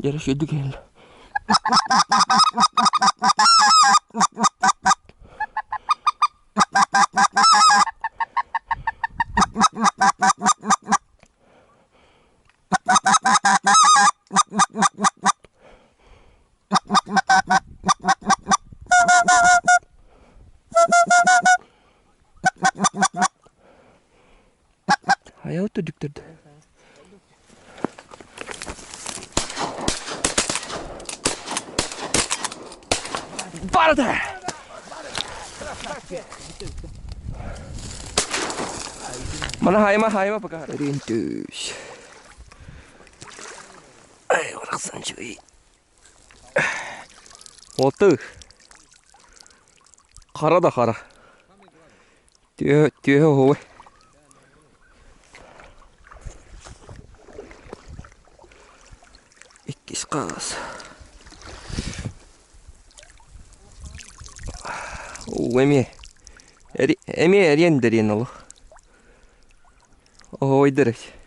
Дьэ үчүгэйдик иһиллэр. Хайа түдүктэрдэ. Барда! Мана хайма хайма пока. Рентүс. Ай, барахсан үчүгэй. Оту. Хара да хара. Түө түө оһуой. Иккис хаас. Уу эмиэ эмиэ эриэн да эриэн олох. Оһуойдар эбит.